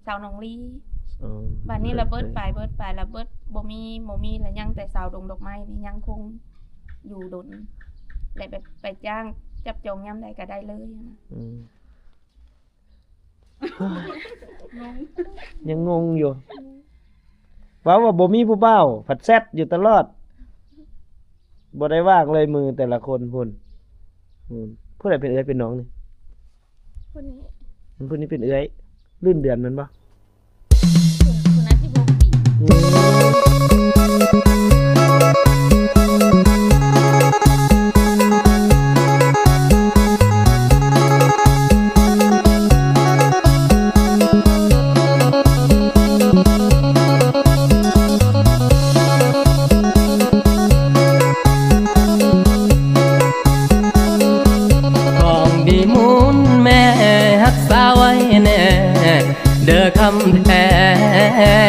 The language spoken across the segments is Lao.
ສາວໜອງລີ. ເອີ ບາດນີ້ລະເບີດໄປ ເບີດໄປລະເບີດບໍ່ມີ ບໍ່ມີລະຍັງແຕ່ສາວດົງດອກໄມ້ນີ້ຍັງຄົງຢູ່ດົນ ແລະແບບໄປຈ້າງຈັບຈອງຍາມໃດກະໄດ້ເລີຍຫັ້ນນະ. ອືມ ຍັງງົງຢູ່ ເວົ້າວ່າບໍ່ມີຜູ້ບ່າວ ພັດແຊັດຢູ່ຕະຫຼອດ ບໍ່ໄດ້ວ່າງເລີຍ ມືແຕ່ລະຄົນພຸ້ນ. ອືມ ຜູ້ໃດເປັນເອື້ອຍເປັນນ້ອງນີ້? ຜູ້ນີ້ ຜູ້ນີ້ເປັນເອື້ອຍ ລື່ນເດືອນແມ່ນບໍ່? ຜູ້ນັ້ນສິບຫົກປີ. ອືມ ຂອງດີມູນແມ່ຮັກສາໄວ້ແນ່ ເດີຄຳແພ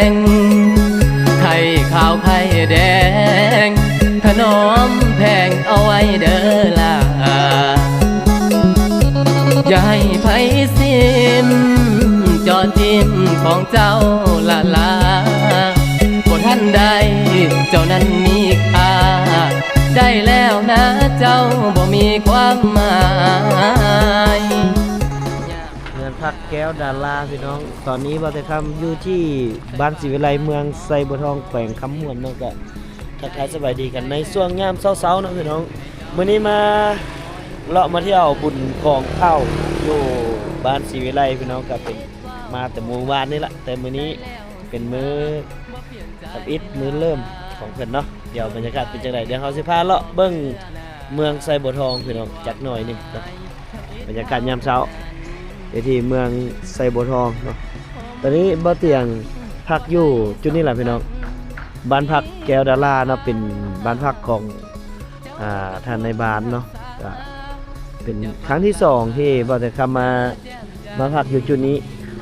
ງ ໄຂ່ຂາວໄຂ່ແດງ ຖະໜອມແພງເອົາໄວ້ເດີລາ ຢ່າໃຫ້ໃຜຊິມ ເຈາະຈິ້ມຂອງເຈົ້າລະລາ ບໍ່ທັນໄດ້ ເຈົ້ານັ້ນມີຄ່າ ໄດ້ແລ້ວນາເຈົ້າບໍ່ມີຄວາມໝາຍ. ເຮືອນພັກແກ້ວດາລາພີ່ນ້ອງ ຕອນນີ້ບ່າວແຕ່ຄຳຢູ່ທີ່ບ້ານສີວິໄລ ເມືອງໄຊບົວທອງ ແຂວງຄຳມ່ວນເນາະ ກະທັກທາຍສະບາຍດີກັນໃນຊ່ວງຍາມເຊົ້າໆເນາະພີ່ນ້ອງ. ມື້ນີ້ມາເລາະມາທ່ຽວບຸນຂອງເຂົ້າຢູ່ບ້ານສີວິໄລພີ່ນ້ອງ ກະເປັນມາແຕ່ມື້ວານນີ້ລະ ແຕ່ມື້ນີ້ເປັນມື້ທຳອິດ ມື້ເລີ່ມຂອງເພິ່ນເນາະ. ດຽວບັນຍາກາດເປັນຈັ່ງໃດ ດຽວເຮົາຊິພາເລາະເບິ່ງເມືອງໄຊບົວທອງພີ່ນ້ອງ ຈັກໜ້ອຍໜຶ່ງເນາະ. ບັນຍາກາດຍາມເຊົ້າຢູ່ທີ່ເມືອງໄຊບົວທອງເນາະ. ຕອນນີ້ບ່າວຕຽງພັກຢູ່ຈຸດນີ້ລະພີ່ນ້ອງ ບ້ານພັກແກ້ວດາລາເນາະ ເປັນບ້ານພັກຂອງ ອ່າ ທ່ານນາຍບ້ານເນາະ. ກະເປັນຄັ້ງທີສອງທີ່ບ່າວຕຽງຄຳມາ ມາພັກຢູ່ຈຸດນີ້.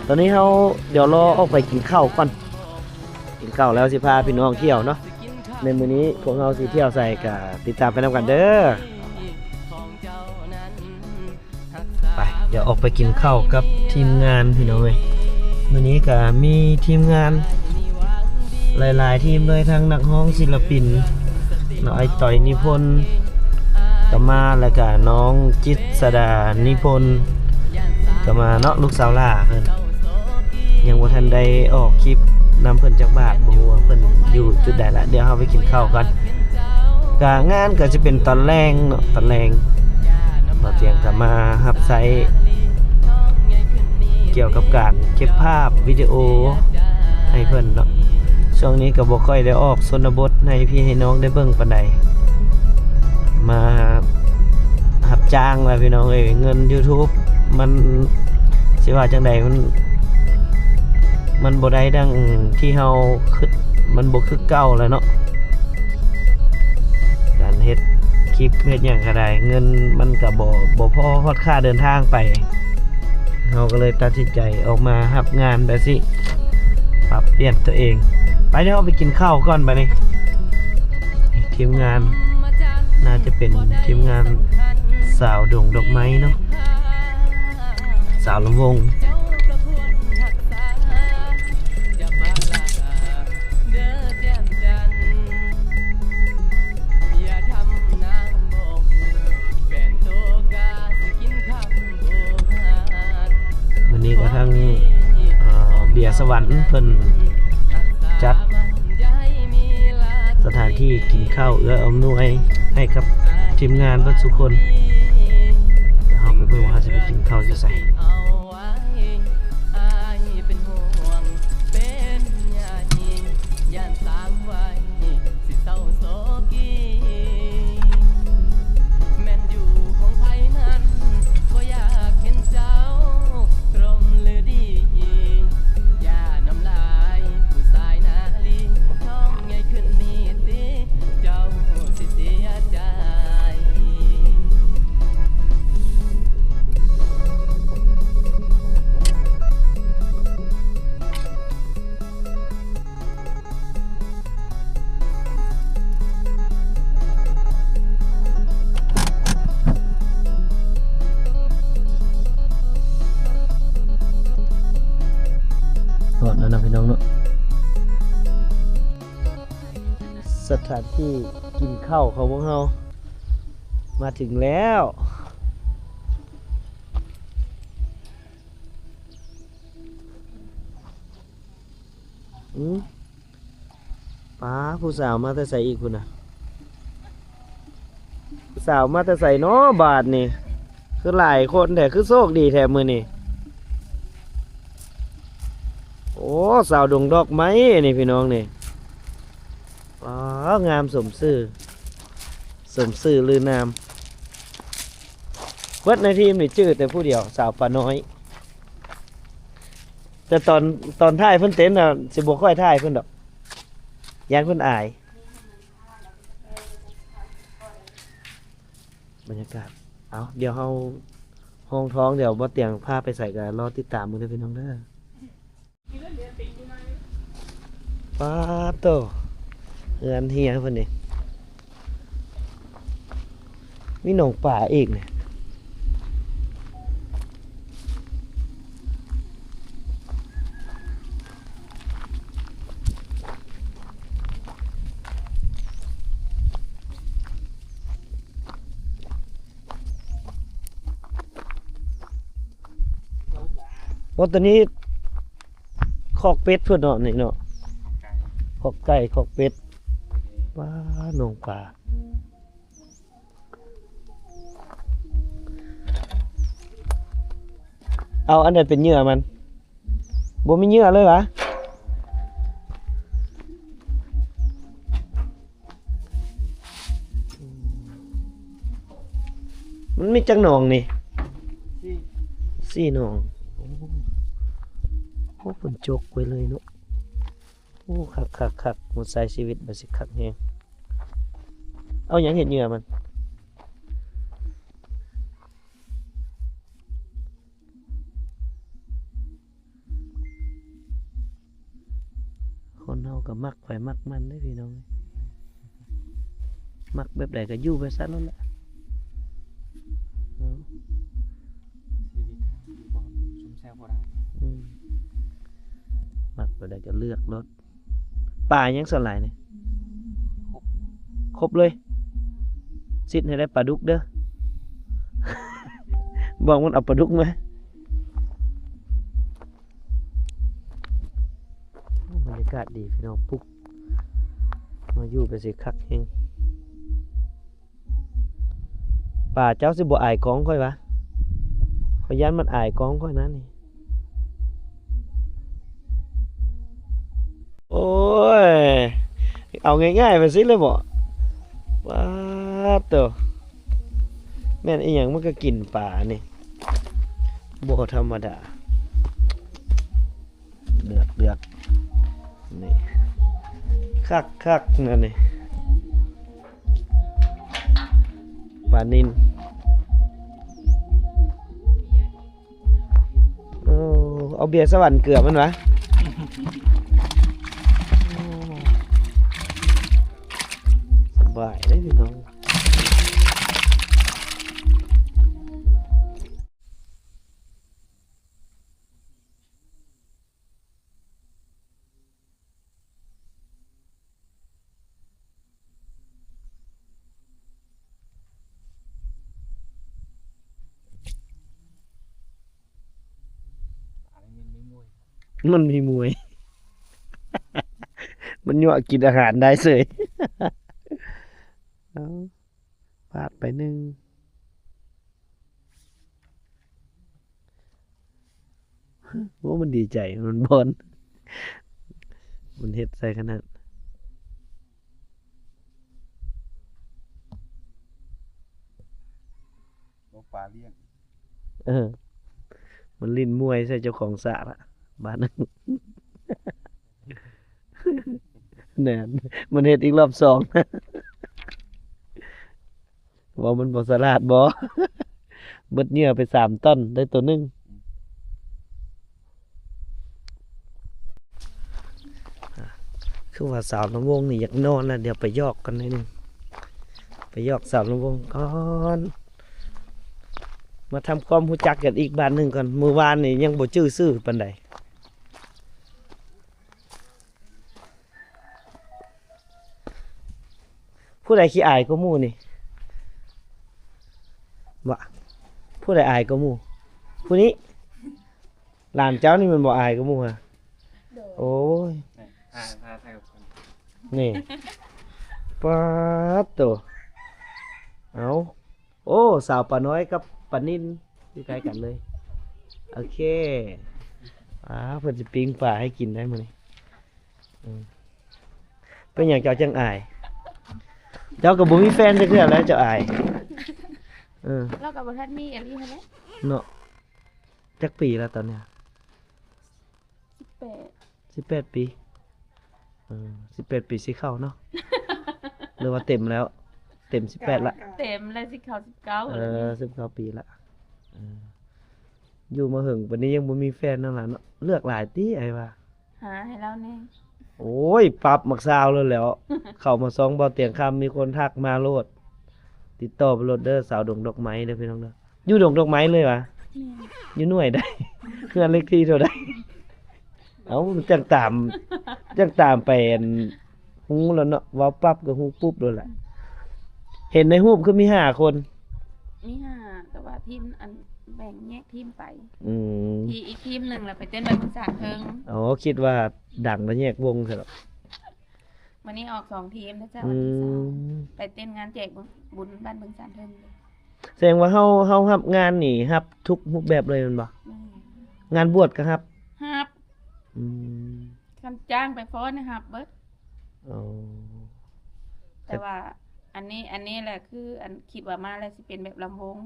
ຕອນນີ້ເຮົາດຽວລໍອອກໄປກິນເຂົ້າກ່ອນ ກິນເຂົ້າແລ້ວຊິພາພີ່ນ້ອງທ່ຽວເນາະ. ໃນມື້ນີ້ພວກເຮົາຊິທ່ຽວໃສກະຕິດຕາມໄປນຳກັນເດີ. ໄປ ດຽວອອກໄປກິນເຂົ້າກັບທີມງານພີ່ນ້ອງເອີຍ. ມື້ນີ້ກະມີທີມງານຫຼາຍໆທີມເລີຍ ທັງນັກຮ້ອງ ສິນລະປິນເນາະ ອ້າຍຕ້ອຍນິພົນກະມາ ແລ້ວກະນ້ອງຈິດສະດານິພົນກະມາເນາະ ລູກສາວຫຼ້າເພິ່ນ. ຍັງບໍ່ທັນໄດ້ອອກຄລິບນຳເພິ່ນຈັກບາດ ບໍ່ຮູ້ວ່າເພິ່ນຢູ່ຈຸດໃດລະ. ດຽວເຮົາໄປກິນເຂົ້າກ່ອນ. ກະງານກະຈະເປັນຕອນແລງເນາະ ຕອນແລງ ບ່າວຕຽງກະມາຮັບໃຊ້ກ່ຽວກັບການເກັບພາບວິດີໂອໃຫ້ເພິ່ນເນາະ. ຊ່ວງນີ້ກະບໍ່ຄ່ອຍໄດ້ອອກຊົນນະບົດໃຫ້ພີ່ໃຫ້ນ້ອງໄດ້ເບິ່ງປານໃດ ມາຮັບຈ້າງລະພີ່ນ້ອງເອີຍ. ເງິນຢູທູບມັນ ຊິວ່າຈັ່ງໃດ ມັນ ມັນບໍ່ໄດ້ດັ່ງທີ່ເຮົາຄິດ ມັນບໍ່ຄືເກົ່າແລ້ວເນາະ. ການເຮັດຄລິບເຮັດຫຍັງກະໄດ້ ເງິນມັນກະບໍ່ ບໍ່ພໍຮອດຄ່າເດີນທາງໄປ ເຮົາກະເລີຍຕັດສິນໃຈອອກມາຮັບງານແບບຊີ້ ປັບປ່ຽນຕົວເອງ. ໄປ ດຽວເຮົາໄປກິນເຂົ້າກ່ອນບາດນີ້. ທີມງານ ໜ້າຈະເປັນທີມງານສາວດົງດອກໄມ້ເນາະ ສາວລຳວົງ. ມື້ນີ້ກະທັງ ເອີ ເບຍສະຫວັນເພິ່ນຈັດສະຖານທີ່ກິນເຂົ້າເອື້ອອຳນວຍໃຫ້ກັບທີມງານເບິດສູ່ຄົນ. ດຽວເຮົາໄປເບິ່ງວ່າເຮົາຊິໄປກິນເຂົ້າຢູ່ໃສ. ຮອດແລ້ວເນາະພີ່ນ້ອງເນາະ ສະຖານທີ່ກິນເຂົ້າຂອງພວກເຮົາມາເຖິງແລ້ວ. ອືມ ປ້າ ຜູ້ສາວມາແຕ່ໃສອີກພຸ້ນນະ? ຜູ້ສາວມາແຕ່ໃສເນາະບາດນີ້? ຄືຫຼາຍຄົນແທ້ ຄືໂຊກດີແທ້ມື້ນີ້. ໂອ້ ສາວດົງດອກໄມ້ນີ້ພີ່ນ້ອງນີ້. ປ້າ ງາມສົມຊື່ ສົມຊື່ລືນາມ. ເບິດໃນທີມນີ້ຈື່ແຕ່ຜູ້ດຽວ ສາວປ່ານ້ອຍ. ແຕ່ຕອນ ຕອນຖ່າຍເພິ່ນເຕັ້ນນະ ຊິບໍ່ຄ່ອຍຖ່າຍເພິ່ນດອກ ຢ້ານເພິ່ນອາຍ. ບັນຍາກາດ ເອົາ ດຽວເຮົາຫ້ອງທ້ອງ ດຽວບໍ່ຕຽງພາໄປໃສກໍລໍຕິດຕາມເບິ່ງເດີພີ່ນ້ອງເດີ. ປາດໂທ້ ເຮືອນເຮືອເພິ່ນນີ້ ມີໜອງປາອີກນີ້. ໂອ້ ຕົວນີ້ຄອກເປັດເພິ່ນເນາະ ນີ້ເນາະ ຄອກໄກ່ ຄອກເປັດ. ວ້າ ໜອງປາ. ເອົາອັນໃດເປັນເຫຍື່ອມັນ? ບໍ່ມີເຫຍື່ອເລີຍຫວາ? ມັນມີຈັກໜອງນີ້? ສີ່ ສີ່ໜອງ. ໂອ້ ໂອ້ ເພິ່ນຈົກໄວ້ເລີຍເນາະ. ໂອ້ ຄັກໆໆ ຫົວໃສຊີວິດ ມັນຊິຄັກແຮງ. ເອົາຫຍັງເຮັດເຫຍື່ອມັນ? ຄົນເຮົາກໍມັກໃຜມັກມັນເດ້ພີ່ນ້ອງ ມັກແບບໃດກໍຢູ່ແບບຊັ້ນນັ້ນແຫຼະ. ເອີ ຊີວິດຢູ່ບໍ່ຊຸມແຊວບໍ່ໄດ້. ອືມ ມັກແບບໃດກໍເລືອກໂລດ. ປາຫຍັງສ່ວນຫຼາຍນີ້? ຄົບ ຄົບເລີຍ. ຊິດໃຫ້ໄດ້ປາດຸກເດີ. ບອກມັນເອົາປາດຸກມາ. ໂອ້ ບັນຍາກາດດີພີ່ນ້ອງ ປຸກມາຢູ່ໄປຊິຄັກແຮງ. ປາເຈົ້າຊິບໍ່ອາຍກ້ອງຂ້ອຍຫວາ? ຂ້ອຍຢ້ານມັນອາຍກ້ອງຂ້ອຍນະນີ້. ໂອ້ຍ ເອົາງ່າຍໆ ແບບຊີ້ເລີຍບໍ? ປາດໂທ້ ແມ່ນອີ່ຫຍັງມັນກໍກິນປານີ້ ບໍ່ທຳມະດາ. ເລືອກ ເລືອກ ນີ້ ຄັກໆ ນັ້ນນີ້ ປານິນ. ໂອ້ ເອົາເບຍສະຫວັນເກືອມັນຫວາ? ໂອ້ ສະບາຍເດ້ພີ່ນ້ອງ. ມັນມີມວຍ ມັນຍົວະກິນອາຫານໄດ້ເສີຍ. ເອົາ ພາດໄປໜຶ່ງ. ໂອ້ ມັນດີໃຈ ມັນບ່ອນ ມັນເຮັດໃສ່ຂະໜາດ ບໍ່ປາລ້ຽງ. ເອີ ມັນຫຼິ້ນມວຍໃສ່ເຈົ້າຂອງສະລະບາດນັ້ນ. ແໜ້ນ ມັນເຮັດອີກລອບສອງ. ວ່າມັນບໍ່ສະຫຼາດບໍ? ເບິດເຫຍື່ອໄປສາມຕ່ອນ ໄດ້ໂຕໜຶ່ງ. ຄືວ່າສາວລຳວົງນີ້ຢາກນອນແລ້ວ ດຽວໄປຢອກກັນໜ້ອຍໜຶ່ງ ໄປຢອກສາວລຳວົງກ່ອນ ມາທຳຄວາມຮູ້ຈັກກັນອີກບາດໜຶ່ງກ່ອນ. ມື້ວານນີ້ຍັງບໍ່ຈື່ຊື່ປານໃດ. ຜູ້ໃດຂີ້ອາຍກວ່າໝູ່ນີ້? ບໍ່ ຜູ້ໃດອາຍກວ່າໝູ່? ຜູ້ນີ້? ຫຼານເຈົ້ານີ້ແມ່ນບໍ່ ອາຍກວ່າໝູ່ຫະ? ໂດຍ ໂອ້ຍ ນີ້ ອ່າ ຖ່າຍ ຖ່າຍກັບຄົນ ນີ້ ປາດໂຕ ເອົ້າ ໂອ້ ສາວປານ້ອຍກັບປານິນຢູ່ໃກ້ກັນເລີຍ ໂອເຄ ອ່າ ເພິ່ນຊິປີ້ງປາໃຫ້ກິນໄດ້ມື້ນີ້ ອືມ ເປັນຫຍັງເຈົ້າຈັ່ງອາຍ? ເຈົ້າກໍບໍ່ມີແຟນຈັກເທື່ອແລ້ວເຈົ້າອາຍ ເອີ ລາວກໍບໍ່ທັນມີອີ່ຫຼີຫັ້ນແຫຼະ ເນາະ ຈັກປີແລ້ວຕອນນີ້? ສິບແປດ ສິບແປດປີ ເອີ ສິບແປດປີຊິເຂົ້າເນາະ ຫຼືວ່າເຕັມແລ້ວ? ເຕັມສິບແປດລະ ເຕັມແລ້ວ ຊິເຂົ້າສິບເກົ້າ ເອີ ແລ້ວນີ້ ສິບເກົ້າປີລະ ເອີ ຢູ່ມາເຫິງປານນີ້ຍັງບໍ່ມີແຟນນຳລະເນາະ ເລືອກຫຼາຍຕິອ້າຍວ່າ ຫາໃຫ້ລາວແດ່ ໂອ້ຍ ປັບໝາກຊາວໂລດແຫຼ້ວ ເຂົ້າມາຊ່ອງເບົາຕຽງຄຳ ມີຄົນທັກມາໂລດ ຕິດຕໍ່ໄປໂລດເດີ ສາວດົງດອກໄມ້ເດີພີ່ນ້ອງເດີ ຢູ່ດົງດອກໄມ້ເລີຍຫວາ? ແມ່ນ ຢູ່ໜ່ວຍໃດ? ເຮືອນເລກທີ່ເທົ່າໃດ? ເອົ້າ ຈັ່ງຕາມ ຈັ່ງຕາມໄປ ອັນ ຮູ້ແລ້ວເນາະ ເວົ້າປັບກໍຮູ້ປຸບໂລດແຫຼະ ເຫັນໃນຮູບຄືມີຫ້າຄົນ ມີຫ້າ ແຕ່ວ່າທີມອັນ ແບ່ງແຍກທີມໄປ ອືມ ທີ່ອີກທີມໜຶ່ງລະໄປເຕັ້ນໄປບຸນສານເທິງ ອໍ ຄິດວ່າດັງລະແຍກວົງຊະດອກ ມື້ນີ້ອອກສອງທີມເດີເຈົ້າ ອືມ ວັນທີສາມ ໄປເຕັ້ນງານແຈກບຸນ ບຸນບ້ານບຶງສານເທິງ ສະແດງວ່າເຮົາ ເຮົາຮັບງານນີ້ ຮັບທຸກຮູບແບບເລີຍແມ່ນບໍ່? ແມ່ນ ງານບວດກໍຮັບ? ຮັບ ອືມ ຄັນຈ້າງໄປຟ້ອນນີ້ຮັບເບິດ ອໍ ແຕ່ວ່າອັນນີ້ ອັນນີ້ແຫຼະຄືອັນຄິດວ່າມາແລ້ວຊິເປັນແບບລຳວົງ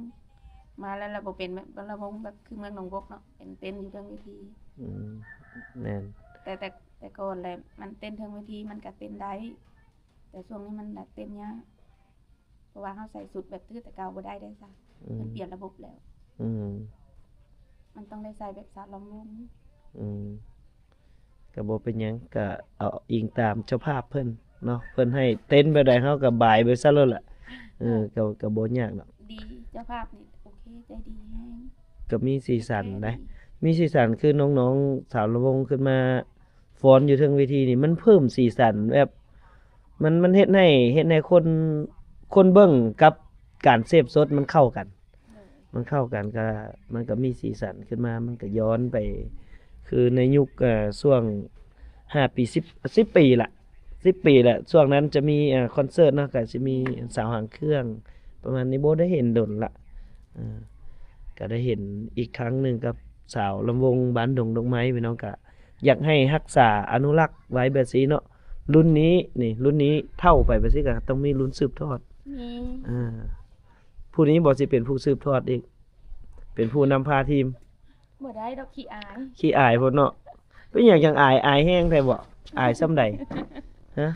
ມາແລ້ວລະບໍ່ເປັນແບບລຳວົງແບບຄືເມືອງໜອງບົກເນາະ ເປັນເຕັ້ນຢູ່ເທິງເວທີ ອືມ ແມ່ນ ແຕ່ ແຕ່ ແຕ່ກ່ອນແຫຼະມັນເຕັ້ນເທິງເວທີມັນກະເຕັ້ນໄດ້ ແຕ່ຊ່ວງນີ້ມັນເຕັ້ນຍາກ ເພາະວ່າເຮົາໃສ່ຊຸດແບບຄືແຕ່ເກົ່າບໍ່ໄດ້ເດ້ຊະ ອືມ ມັນປ່ຽນລະບົບແລ້ວ ອືມ ມັນຕ້ອງໄດ້ໃສ່ແບບສາວລຳວົງ ອືມ ກໍບໍ່ເປັນຫຍັງ ກໍເອົາອີງຕາມເຈົ້າພາບເພິ່ນເນາະ ເພິ່ນໃຫ້ເຕັ້ນແບບໃດເຮົາກໍບາຍໄປຊະໂລດລະ ເອີ ກໍ ກໍບໍ່ຍາກດອກ ດີ ເຈົ້າພາບນີ້ໂອເຄ ໃຈດີແຮງ ກໍມີສີສັນໄດ໋ ໂອເຄ ມີສີສັນ ຄືນ້ອງໆ ສາວລຳວົງຂຶ້ນມາ ຟ້ອນຢູ່ເທິງເວທີນີ້ ມັນເພີ່ມສີສັນແບບ ມັນ ມັນເຮັດໃຫ້ ເຮັດໃຫ້ຄົນ ຄົນເບິ່ງກັບການເສບສົດມັນເຂົ້າກັນ ໂດຍ ມັນເຂົ້າກັນ ກະ ມັນກະມີສີສັນຂຶ້ນມາ ມັນກະຍ້ອນໄປ ຄືໃນຍຸກ ເອີ ຊ່ວງຫ້າປີ ສິບ ສິບປີລະ ສິບປີລະ ຊ່ວງນັ້ນຈະມີ ເອີ ຄອນເສີດເນາະ ກະຊິມີສາວຫາງເຄື່ອງ ປະມານນີ້ ບໍ່ໄດ້ເຫັນດົນລະ ເອີ ກະໄດ້ເຫັນອີກຄັ້ງໜຶ່ງກັບສາວລຳວົງບ້ານດົງດອກໄມ້ ພີ່ນ້ອງ ກະ ຢາກໃຫ້ຮັກສາອະນຸລັກໄວ້ແບບຊີ້ເນາະ ລຸ້ນນີ້ ນີ້ ລຸ້ນນີ້ເຖົ້າໄປແບບຊີ້ກໍຕ້ອງມີລຸ້ນສືບທອດ ມີ ເອີ ຜູ້ນີ້ບໍ່ຊິເປັນຜູ້ສືບທອດອີກ ເປັນຜູ້ນຳພາທີມ ບໍ່ໄດ້ດອກ ຂີ້ອາຍ ຂີ້ອາຍໂພດເນາະ ເປັນຫຍັງຈັ່ງອາຍ ອາຍແຮງແທ້ບໍ່ ອາຍສ່ຳໃດ ຮະ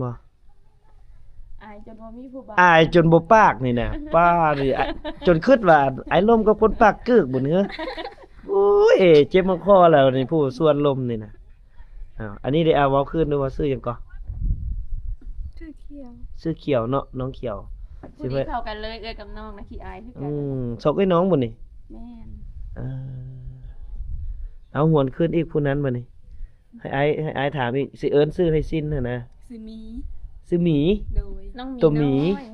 ບໍ່ ອາຍຈົນບໍ່ມີຜູ້ບ່າວ ອາຍຈົນບໍ່ປາກນີ້ນະ ປ້ານີ້ ອາ ຈົນຄິດວ່າອ້າຍລົມກັບຄົນປາກກຶກບຸນເຫືອ ໂອ້ຍ ເຈັບມາຄໍແລ້ວນີ້ ຜູ້ຊວນລົມນີ້ນະ ອ້າວ ອັນນີ້ໄດ້ ອາ ເວົ້າຄືນ ຫຼືວ່າຊື່ຫຍັງເກາະ? ຊື່ຂຽວ ຊື່ຂຽວເນາະ ນ້ອງຂຽວ ຜູ້ທີ່ເຂົ້າກັນເລີຍ ເອື້ອຍກັບນ້ອງນະ ຂີ້ອາຍຄືກັນ ອືມ ຊອກເອື້ອຍນ້ອງບໍ່ນີ້? ແມ່ນ ເອີ ເອົາ ຫວນຄືນອີກຜູ້ນັ້ນບັດນີ້ ໃຫ້ອ້າຍ ໃຫ້ອ້າຍຖາມອີກ ຊິເອີ້ນຊື່ໃຫ້ຊິນຫັ້ນນະ ຊື່ໝີ ຊື່ໝີ ໂດຍ ນ້ອງໝີ ໂຕໝີ ນ້ອຍ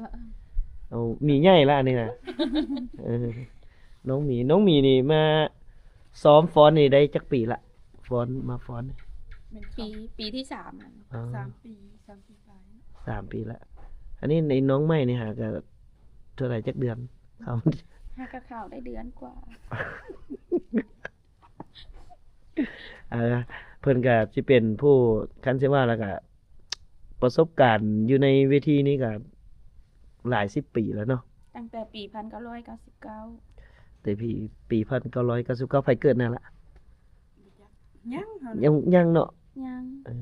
ເອົາ ໝີໃຫຍ່ລະອັນນີ້ນະ ເອີ ນ້ອງໝີ ນ້ອງໝີນີ້ມາຊ້ອມຟ້ອນນີ້ໄດ້ຈັກປີລະ? ຟ້ອນ ມາຟ້ອນນີ້ ແມ່ນປີ ປີທີສາມ ອໍ ສາມປີ ສາມປີປາຍ ສາມປີລະ ອັນນີ້ໃນນ້ອງໃໝ່ນີ້ຫາກະເທົ່າໃດ ຈັກເດືອນ ເຂົ້າ ຫາກະເຂົ້າໄດ້ເດືອນກວ່າ ເອີ ເພິ່ນກະຊິເປັນຜູ້ ຄັນຊິວ່າແລ້ວກະ ປະສົບການຢູ່ໃນເວທີນີ້ກະຫຼາຍສິບປີແລ້ວເນາະ ຕັ້ງແຕ່ປີພັນເກົ້າຮ້ອຍເກົ້າສິບເກົ້າ ແຕ່ປີ ປີພັນເກົ້າຮ້ອຍເກົ້າສິບເກົ້າ ໃຜເກີດແນ່ລະ? ຍັງ ເຮົາ ຍັງ ຍັງເນາະ ຍັງ ເອີ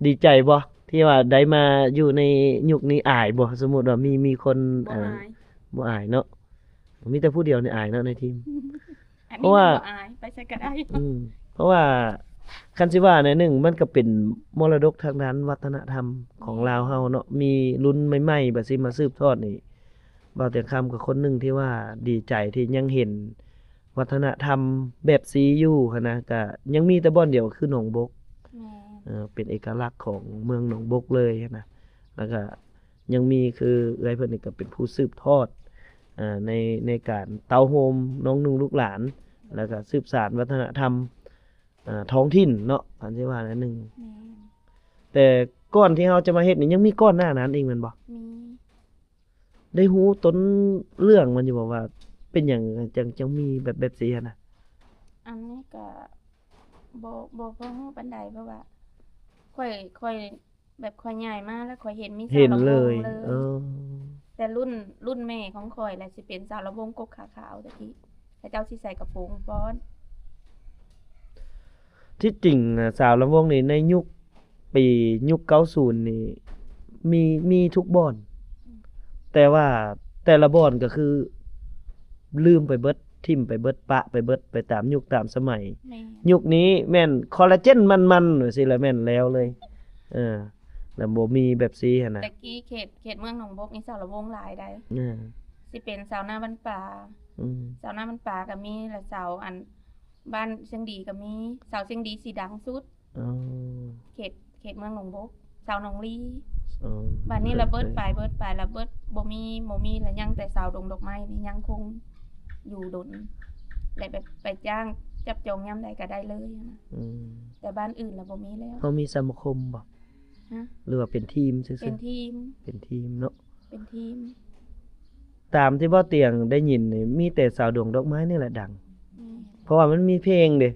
ດີໃຈບໍ່ ທີ່ວ່າໄດ້ມາຢູ່ໃນຍຸກນີ້? ອາຍບໍ່ ສົມມຸດວ່າມີ ມີຄົນ ບໍ່ອາຍ ບໍ່ອາຍເນາະ ມີແຕ່ຜູ້ດຽວນີ້ອາຍເນາະໃນທີມ ອັນນີ້ ເພາະວ່າ ບໍ່ອາຍ ໄປໃສກໍໄດ້ ອືມ ເພາະວ່າຄັນຊິວ່າແນວໜຶ່ງ ມັນກໍເປັນມໍລະດົກທາງດ້ານວັດທະນະທຳຂອງລາວເຮົາເນາະ ມີລຸ້ນໃໝ່ໆ ແບບຊິມາສືບທອດນີ້ ບ່າວຕຽງຄຳກໍຄົນໜຶ່ງທີ່ວ່າດີໃຈທີ່ຍັງເຫັນວັດທະນະທຳແບບຊີ້ຢູ່ຫັ້ນນະ ກໍຍັງມີແຕ່ບ່ອນດຽວຄືໜອງບົກ ແມ່ນ ເອີ ເປັນເອກະລັກຂອງເມືອງໜອງບົກເລີຍຫັ້ນນະ. ແລ້ວກະຍັງມີຄືເອື້ອຍເພິ່ນນີ້ກະເປັນຜູ້ສືບທອດ ເອີ ໃນ ໃນການເຕົ້າໂຮມນ້ອງໜຸ່ງລູກຫຼານ ແລ້ວກະສືບສານວັດທະນະທຳ ເອີ ທ້ອງຖິ່ນເນາະ ຄັນຊິວ່າແນວໜຶ່ງ. ແມ່ນ. ແຕ່ກ່ອນທີ່ເຮົາຈະມາເຮັດນີ້ ຍັງມີກ່ອນໜ້ານັ້ນອີກແມ່ນບໍ່? ມີ. ໄດ້ຮູ້ຕົ້ນເລື່ອງມັນຢູ່ບໍ່ວ່າເປັນຫຍັງຈັ່ງ ຈັ່ງມີແບບ ແບບຊີ້ຫັ້ນນະ? ອັນນີ້ກະບໍ່ ບໍ່ ບໍ່ຮູ້ປານໃດ ເພາະວ່າຂ້ອຍ ຂ້ອຍ ແບບຂ້ອຍໃຫຍ່ມາແລ້ວຂ້ອຍເຫັນມີສາວລຳວົງເລີຍ. ເອີ ແຕ່ລຸ້ນ ລຸ້ນແມ່ຂອງຂ້ອຍແຫຼະ ຊິເປັນສາວລຳວົງກົກຂາຂາວແຕ່ກີ້ ເຂົາເຈົ້າຊິໃສ່ກະໂປງຟ້ອນ. ທີ່ຈິງນະ ສາວລຳວົງນີ້ໃນຍຸກ ປີຍຸກເກົ້າສິບນີ້ ມີ ມີທຸກບ່ອນ ແຕ່ວ່າແຕ່ລະບ່ອນກໍຄືລືມໄປເບິດ ຖິ້ມໄປເບິດ ປະໄປເບິດ ໄປຕາມຍຸກຕາມສະໄໝ. ແມ່ນ. ຍຸກນີ້ແມ່ນຄໍລາເຈນມັນໆ ຈັ່ງຊີ້ລະແມ່ນແລ້ວເລີຍ. ເອີ ລະບໍ່ມີແບບຊີ້ຫັ້ນນະ. ແຕ່ກີ້ເຂດ ເຂດເມືອງໜອງບົກນີ້ສາວລຳວົງຫຼາຍໃດ໋. ເອີ ຊິເປັນສາວໜ້າບ້ານປາ. ອືມ ສາວໜ້າບ້ານປາກໍມີ ລະສາວອັນ ບ້ານຊຽງດີກໍມີ ສາວຊຽງດີຊິດັງສຸດ. ອໍ ເຂດ ເຂດເມືອງໜອງບົກ ສາວໜອງລີ. ອໍ ບາດນີ້ລະເບິດໄປ ເບິດໄປ ລະເບິດ ບໍ່ມີ ບໍ່ມີ ລະຍັງແຕ່ສາວດົງດອກໄມ້ນີ້ຍັງຄົງຢູ່ດົນ ແລະແບບໄປຈ້າງຈັບຈອງຍາມໃດກໍໄດ້ເລີຍນະ. ອືມ ແຕ່ບ້ານອື່ນລະບໍ່ມີແລ້ວ. ເຮົາມີສະມາຄົມບໍ່? ຮະ? ຫຼືວ່າເປັນທີມຊື່ໆ? ເປັນທີມ. ເປັນທີມເນາະ. ເປັນທີມ. ຕາມທີ່ບໍ່ຕຽງໄດ້ຍິນນີ້ ມີແຕ່ສາວດວງດອກໄມ້ນີ້ແຫຼະດັງ. ແມ່ນ. ເພາະວ່າມັນມີເພງເດ້.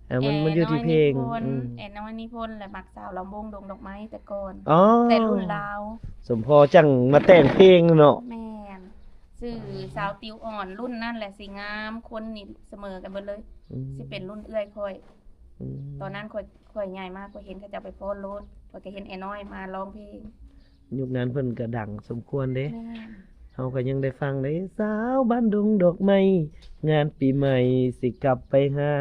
ເອີ ມັນ ມັນຢູ່ທີ່ເພງ. ແອນ້ອຍນິພົນ ອືມ ແອນ້ອຍນິພົນ ແລະ ມັກສາວລຳວົງດວງດອກໄມ້ແຕ່ກ່ອນ. ອໍ ແຕ່ລຸ້ນລາວ. ສົມພໍຈັ່ງມາແຕ່ງເພງເນາະ. ແມ່ນ. ຊື່ສາວຕິວອ່ອນ ລຸ້ນນັ້ນແຫຼະຊິງາມ ຄົນນີ້ສະເໝີກັນເບິດເລີຍ. ອືມ ຊິເປັນລຸ້ນເອື້ອຍຂ້ອຍ. ອືມ ຕອນນັ້ນຂ້ອຍ ຂ້ອຍໃຫຍ່ມາ ຂ້ອຍເຫັນເຂົາເຈົ້າໄປຟ້ອນໂລດ ຂ້ອຍກໍເຫັນແອນ້ອຍມາຮ້ອງເພງ. ຍຸກນັ້ນເພິ່ນກໍດັງສົມຄວນເດ້. ແມ່ນ. ເຮົາກໍຍັງໄດ້ຟັງເດ້ ສາວບ້ານດົງດອກໄມ້ ງານປີໃໝ່ຊິກັບໄປຫາ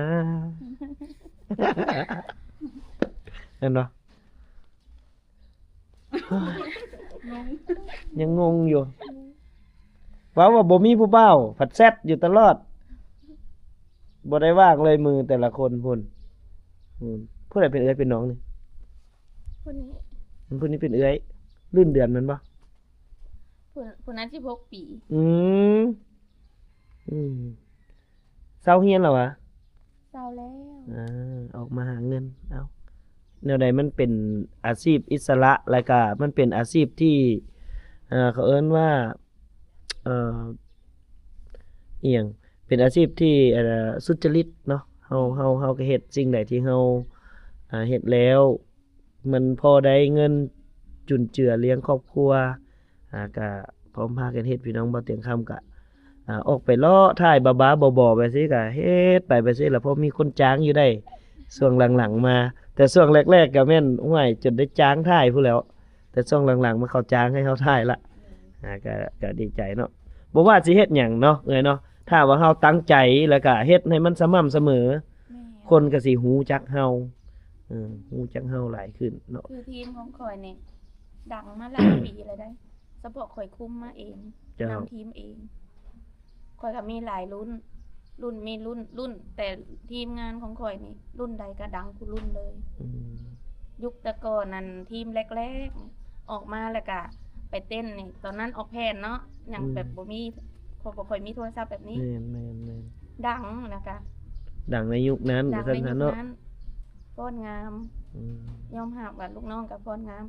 ແມ່ນບໍ່? ຍັງງົງຢູ່ ເວົ້າວ່າບໍ່ມີຜູ້ບ່າວ ພັດແຊັດຢູ່ຕະຫຼອດ ບໍ່ໄດ້ວ່າງເລີຍ ມືແຕ່ລະຄົນພຸ້ນ. ອືມ ຜູ້ໃດເປັນເອື້ອຍເປັນນ້ອງນີ້? ຜູ້ນີ້ ຜູ້ນີ້ເປັນເອື້ອຍ ລຸ້ນເດືອນແມ່ນບໍ່? ຜູ້ ຜູ້ນັ້ນສິບຫົກປີ. ອືມ ອືມ ເຊົາຮຽນແລ້ວຫວາ? ເຊົາແລ້ວ. ອ່າ ອອກມາຫາເງິນ. ເອົ້າ ແນວໃດມັນເປັນອາຊີບອິດສະຫຼະ ແລ້ວກະມັນເປັນອາຊີບທີ່ ເອີ ເຂົາເອີ້ນວ່າ ເອີ ອີ່ຫຍັງ ເປັນອາຊີບທີ່ ເອີ ສຸດຈະລິດເນາະ. ເຮົາ ເຮົາ ເຮົາກໍເຮັດສິ່ງໃດທີ່ເຮົາ ເຮັດແລ້ວ ມັນພໍໄດ້ເງິນຈຸນເຈືອລ້ຽງຄອບຄົວ ອາ ກະພ້ອມພາກັນເຮັດ. ພີ່ນ້ອງບ່າວຕຽງຄຳກະ ອາ ອອກໄປເລາະຖ່າຍບ້າໆ ບໍໆ ໄປຊີ້ ກະເຮັດໄປ ໄປຊີ້ລະ ພໍມີຄົນຈ້າງຢູ່ໄດ້ ຊ່ວງຫຼັງໆມາ. ແຕ່ຊ່ວງແລກໆ ກະແມ່ນ ໂອ້ຍ ຈົນໄດ້ຈ້າງຖ່າຍພຸ້ນແຫຼ້ວ ແຕ່ຊ່ວງຫຼັງໆ ມາເຂົາຈ້າງໃຫ້ເຮົາຖ່າຍລະ ອາ ກະ ກະດີໃຈເນາະ. ບໍ່ວ່າຊິເຮັດຫຍັງເນາະ ເອື້ອຍເນາະ ຖ້າວ່າເຮົາຕັ້ງໃຈ ແລ້ວກະເຮັດໃຫ້ມັນສະໝ່ຳສະເໝີ ແມ່ນ ຄົນກໍຊິຮູ້ຈັກເຮົາ ເອີ ຮູ້ຈັກເຮົາຫຼາຍຂຶ້ນເນາະ. ຄືທີມຂອງຂ້ອຍນີ້ດັງມາຫຼາຍປີແລ້ວໃດ໋ ສະເພາະຂ້ອຍຄຸມມາເອງ ເຈົ້າ ນຳທີມເອງ. ຂ້ອຍກໍມີຫຼາຍລຸ້ນ ລຸ້ນມີລຸ້ນ ລຸ້ນ ແຕ່ທີມງານຂອງຂ້ອຍນີ້ ລຸ້ນໃດກໍດັງຄູ່ລຸ້ນເລີຍ. ອືມ ຍຸກແຕ່ກ່ອນນັ້ນ ທີມແລກໆ ອອກມາແລ້ວກະໄປເຕັ້ນນີ້ ຕອນນັ້ນອອກແຜ່ນເນາະ ຍັງ ອືມ ແບບບໍ່ມີ ບໍ່ຄ່ອຍມີໂທລະສັບແບບນີ້. ແມ່ນໆໆ ດັງນະກະ ດັງໃນຍຸກນັ້ນ ດັງໃນຍຸກນັ້ນ ວ່າຊັ້ນເນາະ ຟ້ອນງາມ. ອືມ ຍອມຮັບວ່າລູກນ້ອງກໍຟ້ອນງາມ.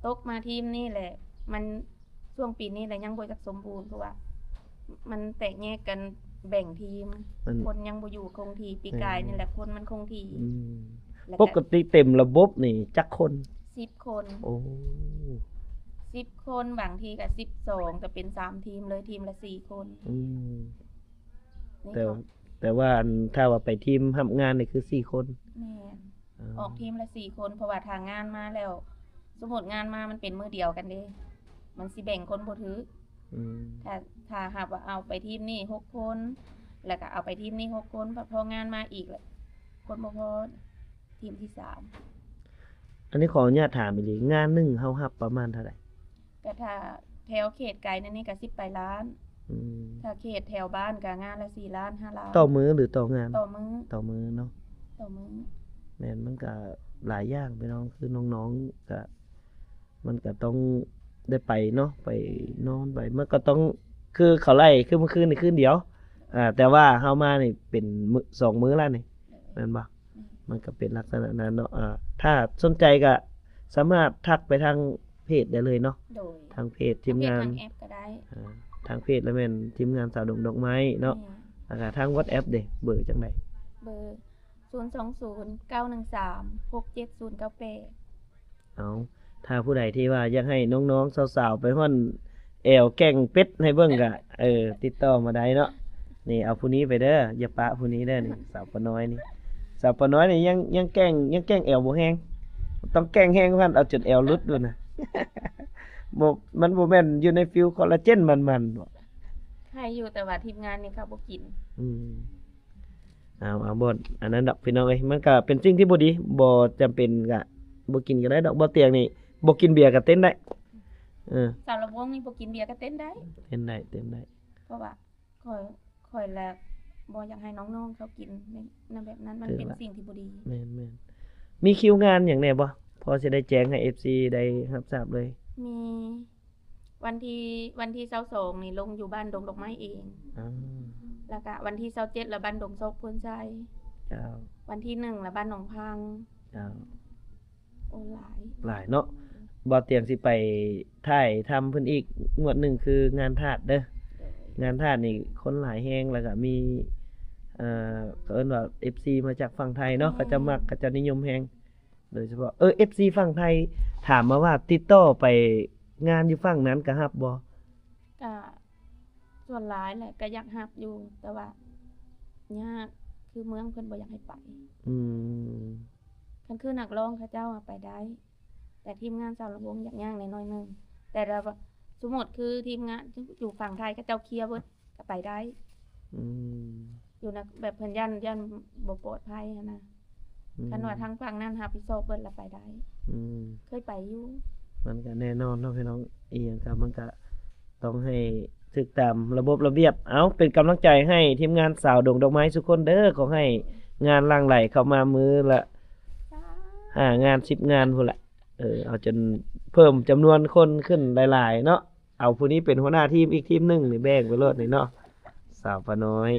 ຕົກມາທີມນີ້ແຫຼະ ມັນ ຊ່ວງປີນີ້ແຫຼະຍັງບໍ່ຈັກສົມບູນ ເພາະວ່າມັນແຕກແຍກກັນແບ່ງທີມ ມັນ ຄົນຍັງບໍ່ຢູ່ຄົງທີ່. ປີກາຍນີ້ແຫຼະ ແມ່ນ ຄົນມັນຄົງທີ່. ອືມ ແລ້ວກໍ ປົກກະຕິເຕັມລະບົບນີ້ຈັກຄົນ? ສິບຄົນ. ໂອ້ ສິບຄົນ ບາງທີກໍສິບສອງ ກໍເປັນສາມທີມເລີຍ ທີມລະສີ່ຄົນ. ອືມ ແຕ່ ແຕ່ວ່າອັນ ຖ້າວ່າໄປທີມຮັບງານນີ້ຄືສີ່ຄົນ. ແມ່ນ. ອໍ ອອກທີມລະສີ່ຄົນ ເພາະວ່າຖ້າງານມາແລ້ວ ສົມມຸດງານມາມັນເປັນມື້ດຽວກັນເດ້ ມັນຊິແບ່ງຄົນບໍ່ຖືກ. ອືມ ຖ້າ ຖ້າຫາກວ່າເອົາໄປທີມນີ້ຫົກຄົນ ແລ້ວກໍເອົາໄປທີມນີ້ຫົກຄົນ ພັດພໍງານມາອີກ ຄົນບໍ່ພໍ ທີມທີສາມ. ອັນນີ້ຂໍອະນຸຍາດຖາມອີ່ຫຼີ ງານໜຶ່ງເຮົາຮັບປະມານເທົ່າໃດ? ກໍຖ້າແຖວເຂດໄກແນວນີ້ກໍສິບປາຍລ້ານ. ອືມ ຖ້າເຂດແຖວບ້ານກໍງານລະສີ່ລ້ານ ຫ້າລ້ານ. ຕໍ່ມື້ ຫຼື ຕໍ່ງານ? ຕໍ່ມື້. ຕໍ່ມື້ເນາະ. ຕໍ່ມື້. ແມ່ນ ມັນກໍ ຫຼາຍຢ່າງພີ່ນ້ອງ ຄືນ້ອງໆ ກະ ມັນກະຕ້ອງໄດ້ໄປເນາະ ໄປນອນໄປ ມັນກໍຕ້ອງ ຄືເຂົາໄລ່ ຄືມື້ຄືນນີ້ຄືນດຽວ ອ່າ ແຕ່ວ່າເຮົາມານີ້ເປັນມື້ ສອງມື້ແລ້ວນີ້ ແມ່ນບໍ່? ແມ່ນ ມັນກໍເປັນລັກສະນະນັ້ນເນາະ ອ່າ ຖ້າສົນໃຈກໍສາມາດທັກໄປທາງເພຈໄດ້ເລີຍເນາະ ໂດຍ ທາງເພຈທີມງານ ທາງເພຈ ທາງແອັບກໍໄດ້ ອ່າ ທາງເພຈລະແມ່ນທີມງານສາວດົງດອກໄມ້ເນາະ ແມ່ນ ແລ້ວກໍທາງວັອດແອັບເດ ເບີຈັ່ງໃດ? ເບີ ສູນສອງສູນ ເກົ້າໜຶ່ງສາມ ຫົກເຈັດສູນເກົ້າແປດ ເອົາ ຖ້າຜູ້ໃດທີ່ວ່າຢາກໃຫ້ນ້ອງໆ ສາວໆ ໄປຮ່ອນແອວແກ້ງເປັດໃຫ້ເບິ່ງກະ ເອີ ຕິດຕໍ່ມາໄດ້ເນາະ ນີ້ ເອົາຜູ້ນີ້ໄປເດີ ຢ່າປະຜູ້ນີ້ເດີນີ້ ສາວປານ້ອຍນີ້ ສາວປານ້ອຍນີ້ຍັງ ຍັງແກ້ງ ຍັງແກ້ງແອວບໍ່ແຮງ ຕ້ອງແກ້ງແຮງກວ່ານັ້ນ ເອົາຈົນແອວຫຼຸດພຸ້ນນະ ບໍ່ ມັນບໍ່ແມ່ນຢູ່ໃນຟີວຄໍລາເຈນມັນໆ ບໍ່ ໃຫ້ຢູ່ ແຕ່ວ່າທີມງານນີ້ເຂົາບໍ່ກິນ ອືມ ເອົາ ເອົາ ບໍ່ ອັນນັ້ນດອກພີ່ນ້ອງເອີຍ ມັນກະເປັນສິ່ງທີ່ບໍ່ດີ ບໍ່ຈຳເປັນກະບໍ່ກິນກໍໄດ້ດອກ ບໍ່ຕຽງນີ້ ບໍ່ກິນເບຍກໍເຕັ້ນໄດ້ ເອີ ສາວລຳວົງນີ້ບໍ່ກິນເບຍກໍເຕັ້ນໄດ້ ເຕັ້ນໄດ້ ເຕັ້ນໄດ້ ເພາະວ່າຂ້ອຍ ຂ້ອຍລະບໍ່ຢາກໃຫ້ນ້ອງໆ ເຂົາກິນໃນ ໃນແບບນັ້ນ ມັນເປັນສິ່ງທີ່ບໍ່ດີ ແມ່ນໆ ມີຄິວງານຫຍັງແດ່ບໍ່? ພໍຊິໄດ້ແຈ້ງໃຫ້ເອັຟຊີໄດ້ຮັບຊາບເລີຍ ມີ ວັນທີ ວັນທີຊາວສອງນີ້ລົງຢູ່ບ້ານດົງດອກໄມ້ເອງ ອາ ແລ້ວກະວັນທີຊາວເຈັດລະບ້ານດົງຊອກໂພນໄຊ ເຈົ້າ ວັນທີໜຶ່ງລະບ້ານໜອງພັງ ເຈົ້າ ໂອ້ ຫຼາຍ ຫຼາຍເນາະ ບ່າວຕຽງຊິໄປຖ່າຍທຳເພິ່ນອີກງວດໜຶ່ງ ຄືງານທາດເດີ ໂດຍ ງານທາດນີ້ຄົນຫຼາຍແຮງ ແລ້ວກະມີ ເອີ ເຂົາເອີ້ນວ່າເອັຟຊີມາຈາກຝັ່ງໄທເນາະ ແມ່ນ ເຂົາເຈົ້າມັກ ເຂົາເຈົ້ານິຍົມແຮງ ໂດຍສະເພາະ ເອີ ເອັຟຊີຝັ່ງໄທຖາມມາວ່າຕິດຕໍ່ໄປງານຢູ່ຝັ່ງນັ້ນກະຮັບບໍ່? ກະສ່ວນຫຼາຍແຫຼະ ກະຢາກຮັບຢູ່ ແຕ່ວ່າຍາກ ຄືເມືອງເພິ່ນບໍ່ຢາກໃຫ້ໄປ ອືມ ຄັນຄືນັກຮ້ອງເຂົາເຈົ້າອະໄປໄດ້ ແຕ່ທີມງານສາວລຳວົງຢາກຍ່າງແດ່ໜ້ອຍໜຶ່ງ ແຕ່ລະ ສົມມຸດຄືທີມງານຢູ່ຝັ່ງໄທເຂົາເຈົ້າເຄຍເບິດ ກໍໄປໄດ້ ອືມ ຢູ່ນະ ແບບເພິ່ນຢ້ານ ຢ້ານບໍ່ປອດໄພຫັ້ນນະ ອືມ ຄັນວ່າທາງຝັ່ງນັ້ນຮັບຜິດຊອບເບິດລະໄປໄດ້ ອືມ ເຄີຍໄປຢູ່ ມັນກະແນ່ນອນເນາະພີ່ນ້ອງ ອີ່ຫຍັງກະມັນກະຕ້ອງໃຫ້ຖືກຕາມລະບົບລະບຽບ ເອົາ ເປັນກຳລັງໃຈໃຫ້ທີມງານສາວດົງດອກໄມ້ທຸກຄົນເດີ ຂໍໃຫ້ງານຫຼັ່ງໄຫຼເຂົ້າມາມື້ລະ ສາທຸ ຫ້າງານ ສິບງານພຸ້ນລະ ເອີ ເອົາຈົນເພີ່ມຈຳນວນຄົນຂຶ້ນຫຼາຍໆເນາະ ເອົາຜູ້ນີ້ເປັນຫົວໜ້າທີມອີກທີມໜຶ່ງນີ້ ແບ່ງໄປໂລດນີ້ເນາະ ສາວປານ້ອຍ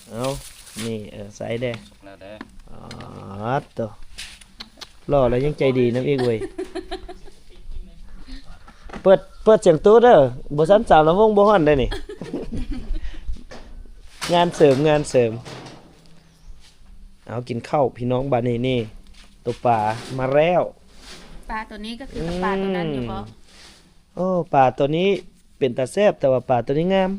ເອົາ ນີ້ ເອີ ໃສ່ແດ່ ແລ້ວແດ່ ອາດໂຕ ຫຼໍ່ແລ້ວຍັງໃຈດີນຳອີກເວີຍ ເປີດ ເປີດສຽງຕູ້ເດີ ບໍ່ຊັ້ນສາວລຳວົງບໍ່ຮ້ອນໄດ໋ນີ້ ງານເສີມ ງານເສີມ. ເອົາ ກິນເຂົ້າພີ່ນ້ອງ ບາດນີ້ນີ້ ໂຕປາມາແລ້ວ ປາໂຕນີ້ກໍຄືກັບປາໂຕນັ້ນຢູ່ບໍ່? ອືມ ໂອ້ ປາໂຕນີ້ເປັນຕາແຊບ ແຕ່ວ່າປາໂຕນີ້ງາມ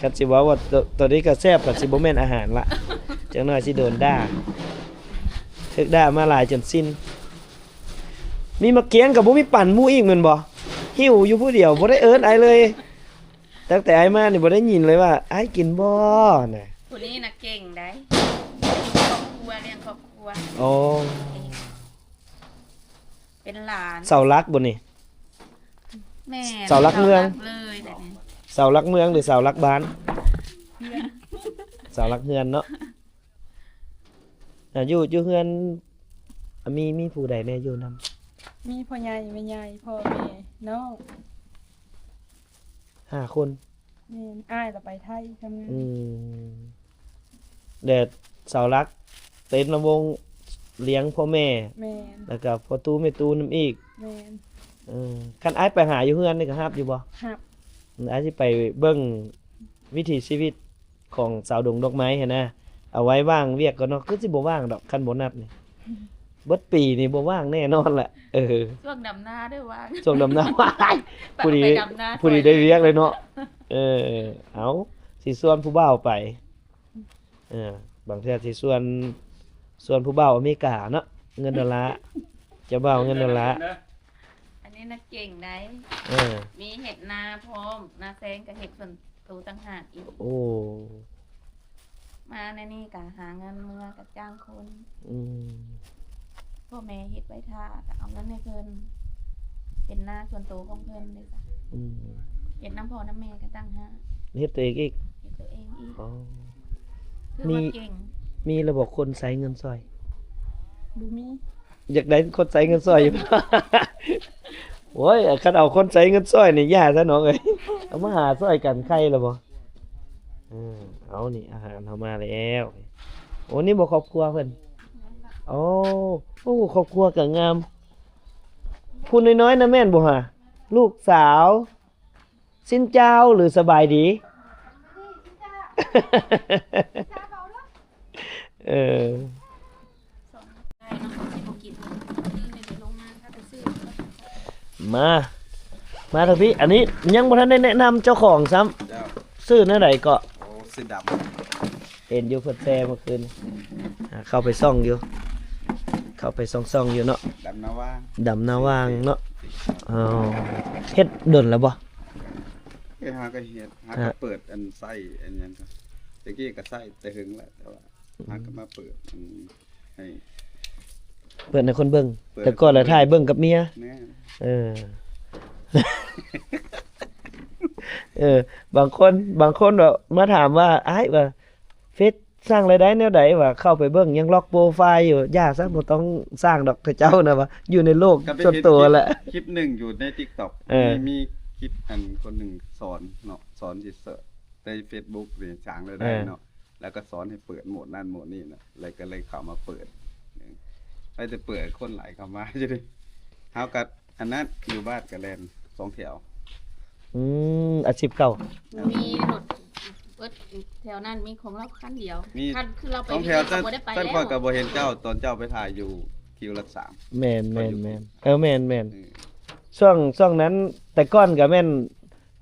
ຄັນຊິເວົ້າວ່າໂຕ ໂຕນີ້ກໍແຊບ ກໍຊິບໍ່ແມ່ນອາຫານລະ ຈັກໜ້ອຍຊິໂດນດ່າ ຖືກດ່າມາຫຼາຍຈົນຊິນ ມີໝາກກຽງກໍບໍ່ມີປັນໝູ່ອີກແມ່ນບໍ່? ຫິ້ວຢູ່ຜູ້ດຽວ ບໍ່ໄດ້ເອີ້ນອ້າຍເລີຍ. ຕັ້ງແຕ່ອ້າຍມານີ້ບໍ່ໄດ້ຍິນເລີຍວ່າ ອ້າຍກິນບໍ່ນະ. ຜູ້ນີ້ນະເກັ່ງໄດ໋ ຢູ່ຄອບຄົວ ລ້ຽງຄອບຄົວ. ໂອ້ ເກັ່ງ ເປັນຫຼານ ເສົາຫຼັກບໍ່ນີ້? ແມ່ນ ເສົາຫຼັກເມືອງ ເສົາຫຼັກເລີຍແຫຼະນີ້ ເສົາຫຼັກເມືອງ ຫຼື ເສົາຫຼັກບ້ານ? ເຮືອນ ເສົາຫຼັກເຮືອນເນາະ. ອ່າ ຢູ່ ຢູ່ເຮືອນ ອ່າ ມີ ມີຜູ້ໃດແດ່ຢູ່ນຳ? ມີພໍ່ໃຫຍ່ ແມ່ໃຫຍ່ ພໍ່ແມ່ ນ້ອງ ຫ້າຄົນ. ແມ່ນ ອ້າຍລະໄປໄທທຳງານ. ອືມ ແລະ ເສົາຫຼັກເຕັມລຳວົງລ້ຽງພໍ່ແມ່. ແມ່ນ ແລ້ວກະພໍ່ຕູ້ແມ່ຕູ້ນຳອີກ. ແມ່ນ ເອີ ຄັນອ້າຍໄປຫາຢູ່ເຮືອນນີ້ກະຮັບຢູ່ບໍ່? ຮັບ. ອືມ ອ້າຍຊິໄປເບິ່ງວິຖີຊີວິດ ຂອງສາວດົງດອກໄມ້ຫັ້ນນະ ເອົາໄວ້ວ່າງວຽກກ່ອນເນາະ ຄືຊິບໍ່ວ່າງດອກ ຄັນບໍ່ນັດນີ້ ເບິດປີນີ້ບໍ່ວ່າງແນ່ນອນລະ. ເອີ ຊ່ວງດຳນາໄດ້ວ່າງ ຊ່ວງດຳນາ ວ້າຍ ຜູ້ດີ ຜູ້ດີໄດ້ວຽກເລີຍເນາະ. ເອີ ເອົາ ຊິຊວນຜູ້ບ່າວໄປ ເອີ ບາງເທື່ອຊິຊວນ ຊວນຜູ້ບ່າວອາເມລິກາເນາະ ເງິນໂດລາ ເຈົ້າບ່າວເງິນໂດລາ. ອັນນີ້ນະເກັ່ງໄດ໋. ເອີ ມີເຮັດນາພ້ອມ ນາແຊງກະເຮັດສ່ວນໂຕຕ່າງຫາກອີກ. ໂອ້ ມາໃນນີ້ກະຫາເງິນເມືອກະຈ້າງຄົນ. ອືມ ພໍ່ແມ່ເຮັດໄວ້ຖ້າ ກະເອົາເງິນໃຫ້ເພິ່ນ ເປັນນາສ່ວນໂຕຂອງເພິ່ນເດ້. ອືມ ເຮັດນຳພໍ່ນຳແມ່ກະຕ່າງຫາກ. ເຮັດໂຕເອງອີກ? ເຮັດໂຕເອງອີກ. ອໍ ຄືວ່າເກັ່ງ. ມີແລ້ວບໍ່ຄົນໃຊ້ເງິນຊ່ອຍ? ບໍ່ມີ. ຢາກໄດ້ຄົນໃຊ້ເງິນຊ່ອຍຢູ່. ໂອ້ຍ ຄັນເອົາຄົນໃຊ້ເງິນຊ່ອຍນີ້ຢ່າຊະນ້ອງເອີຍ. ເອົາມາຫາຊ່ອຍກັນໄຄແລ້ວບໍ່? ເອີ ເອົານີ້ອາຫານເຮົາມາແລ້ວ. ໂອ້ ນີ້ບໍ່ຄອບຄົວເພິ່ນ? ໂອ້ ໂອ້ ຄອບຄົວກໍງາມ. ຜູ້ນ້ອຍໆນະແມ່ນບໍ່ຫາ? ລູກສາວ. ຊິນເຈົ້າ ຫຼື ສະບາຍດີ? ເອີ ມາ ມາທາງພີ້. ອັນນີ້ຍັງບໍ່ທັນໄດ້ແນະນຳເຈົ້າຂອງຊ້ຳ. ເຈົ້າ ຊື່ແນວໃດເກາະ? ໂອ້ ຊື່ດຳ. ເຫັນຢູ່ເພິ່ນແຊເມື່ອຄືນ ອືມ ອ່າ ເຂົ້າໄປສ່ອງຢູ່ ເຂົ້າໄປສ່ອງໆຢູ່ເນາະ. ດຳນາຫວ່າງ ດຳນາຫວ່າງເນາະ. ອໍ ເຮັດດົນແລ້ວບໍ່? ເຮັດ ຫາກໍເຮັດ ຫາກໍເປີດອັນໃຊ້ອັນຫຍັງ. ແຕ່ກີ້ກໍໃຊ້ແຕ່ເຫິງແລ້ວ ແຕ່ວ່າ ອືມ ຫາກໍມາເປີດ ອືມ ໃຫ້ ເປີດໃຫ້ຄົນເບິ່ງ. ເປີດ ແຕ່ກ່ອນລະຖ່າຍເບິ່ງກັບເມຍ. ແມ່ນ. ເອີ ເອີ ບາງຄົນ ບາງຄົນແບບມາຖາມວ່າ ອ້າຍ ວ່າ ເຟສສ້າງລາຍໄດ້ແນວໃດ ວ່າເຂົ້າໄປເບິ່ງຍັງລັອກໂປຣໄຟລ໌ຢູ່. ຢ່າຊະ ບໍ່ຕ້ອງສ້າງດອກ ເຈົ້ານະວ່າ ຢູ່ໃນໂລກສ່ວນຕົວແຫຼະ. ຄລິບໜຶ່ງຢູ່ໃນຕິກຕັອກ ເອີ ມີ ມີຄລິບອັນຄົນໜຶ່ງສອນເນາະ ສອນຊິເສີດໃນເຟສບຸກນີ້ ສ້າງລາຍໄດ້ເນາະ ເອີ ແລ້ວກໍສອນໃຫ້ເປີດໂໝດນັ້ນໂໝດນີ້ນະ ແລ້ວກໍເລີຍເຂົ້າມາເປີດ. ໄປແຕ່ເປີດ ຄົນໄຫຼເຂົ້າມາຢູ່ເດ. ເຮົາກໍ ອັນນັ້ນຢູ່ບ້ານກໍແລ່ນສອງແຖວ. ອືມ ອາຊີບເກົ່າ. ມີລົດເບິດແຖວນັ້ນ ມີຂອງລາວຄັນດຽວ. ມີ ຄັນຄືລາວໄປ ສອງແຖວ. ເຮົາກໍບໍ່ໄດ້ໄປແລ້ວ. ຂ້ອຍກໍບໍ່ເຫັນເຈົ້າ ຕອນເຈົ້າໄປຖ່າຍຢູ່ຄິວຫຼັກສາມ. ແມ່ນໆໆ. ເອີ ແມ່ນໆ. ອືມ ຊ່ວງ ຊ່ວງນັ້ນ ແຕ່ກ່ອນກໍແມ່ນ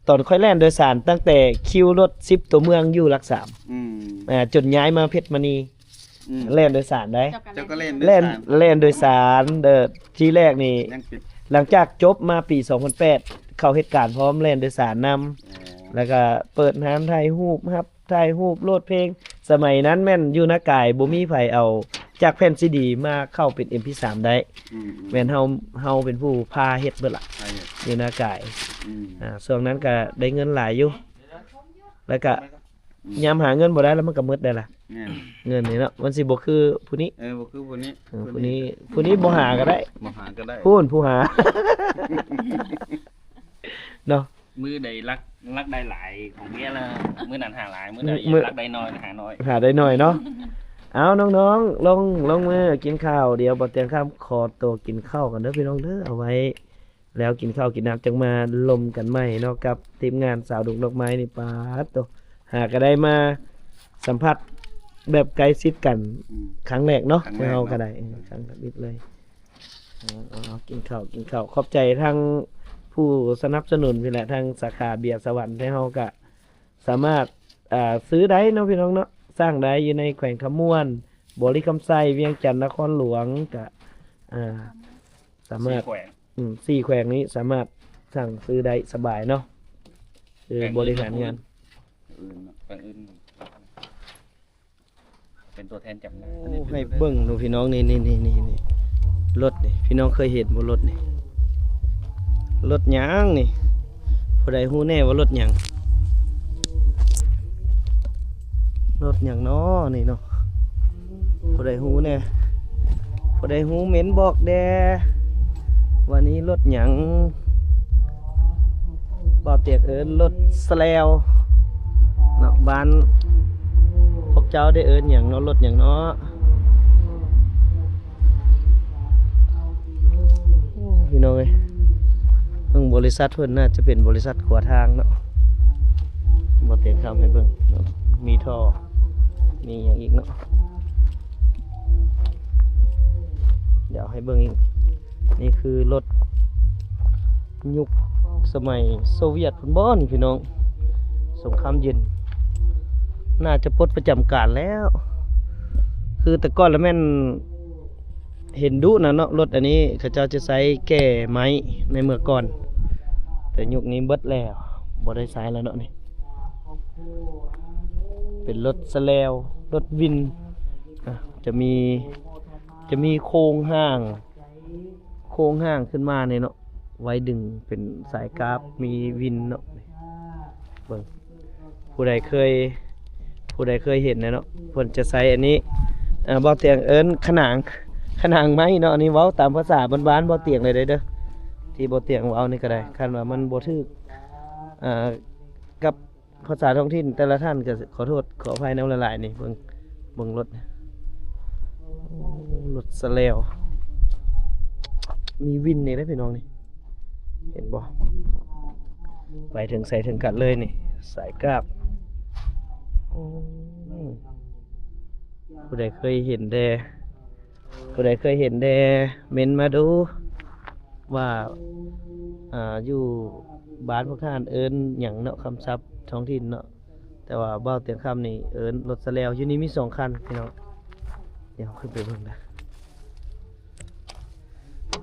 ຕອນຂ້ອຍແລ່ນໂດຍສານຕັ້ງແຕ່ຄິວລົດສິບຕົວເມືອງຢູ່ຫຼັກສາມ ອືມ ອ່າ ຈົນຍ້າຍມາເພັດມະນີ. ອືມ ແລ່ນໂດຍສານໄດ໋. ເຈົ້າກໍແລ່ນ ເຈົ້າກໍແລ່ນໂດຍສານ ແລ່ນ ແລ່ນໂດຍສານເດີ. ທີແລກນີ້ ຍັງປິດ ຫຼັງຈາກຈົບມາປີສອງພັນແປດ ເຂົ້າເຮັດການພ້ອມ ແລ່ນໂດຍສານນຳ. ອໍ ແລ້ວກໍເປີດຮ້ານຖ່າຍຮູບ ຮັບຖ່າຍຮູບ ໂຫຼດເພງ. ສະໄໝນັ້ນແມ່ນຢູ່ນາກາຍ ບໍ່ມີໃຜເອົາຈາກແຜ່ນຊີດີມາເຂົ້າເປັນເອັມພີສາມໄດ້. ອືມໆ ແມ່ນເຮົາ ເຮົາເປັນຜູ້ພາເຮັດເບິດລະ ພາເຮັດ ຢູ່ນາກາຍ. ອືມ ອ່າ ຊ່ວງນັ້ນກໍໄດ້ເງິນຫຼາຍຢູ່ ແລ້ວກໍ ອືມ ຍາມຫາເງິນບໍ່ໄດ້ແລ້ວ ມັນກໍໝົດໄດ້ລະ. ແມ່ນ ເງິນນີ້ເນາະ ມັນຊິບໍ່ຄືຜູ້ນີ້. ເອີ ບໍ່ຄືຜູ້ນີ້. ເອີ ຜູ້ນີ້ ຜູ້ນີ້ບໍ່ຫາກໍໄດ້ ບໍ່ຫາກໍໄດ້ ຜູ້ ຜູ້ຫາເນາະ. ມື້ໃດລັກ ລັກໄດ້ຫຼາຍຂອງເມຍລະ ມື້ນັ້ນຫາຫຼາຍ ມື້ໃດ ມື້ ລັກໄດ້ໜ້ອຍ ຫາໜ້ອຍ ຫາໄດ້ໜ້ອຍເນາະ. ເອົາ ນ້ອງໆ ລົງ ລົງມືກິນເຂົ້າ. ດຽວບໍ່ຕຽງຄຳຂໍໂຕກິນເຂົ້າກ່ອນເດີພີ່ນ້ອງເດີ. ເອົາໄວ້ ແລ້ວກິນເຂົ້າກິນນ້ຳຈັ່ງມາລົມກັນໃໝ່ເນາະ ກັບທີມງານສາວດົງດອກໄມ້ນີ້. ປາດໂຕ ຫາກໍໄດ້ມາສຳຜັດແບບໃກ້ຊິດກັນ ອືມ ຄັ້ງແລກເນາະ ຄັ້ງແລກເນາະ ພວກເຮົາກໍໄດ້ ເອີ ຄັ້ງທຳອິດເລີຍ. ເອົາ ເອົາ ເອົາ ກິນເຂົ້າ ກິນເຂົ້າ. ຂອບໃຈທາງຜູ້ສະໜັບສະໜູນພີ້ແຫຼະ ທາງສາຂາເບຍສະຫວັນ ທີ່ເຮົາກະສາມາດ ອ່າ ຊື້ໄດ້ເນາະພີ່ນ້ອງເນາະ ສ້າງໄດ້ຢູ່ໃນແຂວງຄຳມ່ວນ, ບໍລິຄຳໄຊ, ວຽງຈັນ, ນະຄອນຫຼວງ ກະ ອ່າ ສາມາດ ສີ່ແຂວງ ອືມ ສີ່ແຂວງນີ້ສາມາດສັ່ງຊື້ໄດ້ສະບາຍເນາະ ຄື ແຂວງອື່ນ ບໍລິຫານງານ ແຂວງອື່ນເນາະ ແຂວງອື່ນ ເປັນຕົວແທນຈຳໜ່າຍ. ໂອ້ ໃຫ້ເບິ່ງດູພີ່ນ້ອງ ນີ້ໆໆໆ ລົດນີ້ ພີ່ນ້ອງເຄີຍເຫັນບໍ່ລົດນີ້? ລົດຫຍັງນີ້? ຜູ້ໃດຮູ້ແດ່ວ່າລົດຫຍັງ? ລົດຫຍັງນໍນີ້ນໍ? ຜູ້ໃດຮູ້ແດ່? ຜູ້ໃດຮູ້ເມັ້ນບອກແດ່ ວ່ານີ້ລົດຫຍັງ? ບ່າວຕຽກເອີ້ນລົດສະແລວເນາະ ບ້ານພວກເຈົ້າໄດ້ເອີ້ນຫຍັງເນາະ ລົດຫຍັງເນາະ? ໂອ້ ພີ່ນ້ອງເອີຍ ເບິ່ງບໍລິສັດເພິ່ນ ໜ້າຈະເປັນບໍລິສັດຂົວທາງເນາະ ບໍ່ເຕັມຄຳໃຫ້ເບິ່ງເນາະ ມີທໍ່ ມີຫຍັງອີກເນາະ? ດຽວໃຫ້ເບິ່ງອີກ ນີ້ຄືລົດຍຸກສະໄໝໂຊວຽດພຸ້ນບໍນີ້ພີ່ນ້ອງ ສົງຄາມເຢັນ ໜ້າຈະປົດປະຈຳການແລ້ວ ຄືແຕ່ກ່ອນລະແມ່ນເຫັນດຸນະເນາະ ລົດອັນນີ້ເຂົາເຈົ້າຈະໃຊ້ແກ່ໄມ້ໃນເມື່ອກ່ອນ ແຕ່ຍຸກນີ້ເບິດແລ້ວ ບໍ່ໄດ້ໃຊ້ແລ້ວເນາະນີ້ ເປັນລົດສະແລວ ລົດວິນ ອ່ະ ຈະມີ ຈະມີໂຄງຮ່າງ ໂຄງຮ່າງຂຶ້ນມານີ້ເນາະ ໄວ້ດຶງເປັນສາຍກາບ ມີວິນເນາະ ເບິ່ງ ຜູ້ໃດເຄີຍ ຜູ້ໃດເຄີຍເຫັນແນ່ເນາະ ເພິ່ນຈະໃຊ້ອັນນີ້ ເອີ ເບົາຕຽງເອີ້ນຂະໜາງ ຂະໜາງໄມ້ເນາະ. ອັນນີ້ເວົ້າຕາມພາສາບ້ານໆ ເບົາຕຽງເລີຍເດີ ທີ່ເບົາຕຽງເວົ້ານີ້ກໍໄດ້. ຄັນວ່າມັນບໍ່ຖືກ ເອີ ກັບພາສາທ້ອງຖິ່ນແຕ່ລະທ່ານ ກໍຂໍໂທດຂໍອະໄພນຳຫຼາຍໆ. ນີ້ເບິ່ງ ເບິ່ງລົດ ໂອ້ ລົດສະແລວ ມີວິນນີ້ເດ້ພີ່ນ້ອງນີ້. ເຫັນບໍ່ ໄປເຖິງໃສເຖິງກັນເລີຍນີ້ ສາຍກາບ. ໂອ້ ຜູ້ໃດເຄີຍເຫັນແດ່ ຜູ້ໃດເຄີຍເຫັນແດ່ ເມັ້ນມາດູວ່າ ອ່າ ຢູ່ບ້ານພວກທ່ານເອີ້ນຫຍັງເນາະ ຄຳສັບທ້ອງຖິ່ນເນາະ. ແຕ່ວ່າເບົາຕຽງຄຳນີ້ເອີ້ນລົດສະແລວ. ຢູ່ນີ້ມີສອງຄັນພີ່ນ້ອງ ດຽວເຮົາຂຶ້ນໄປເບິ່ງນະ.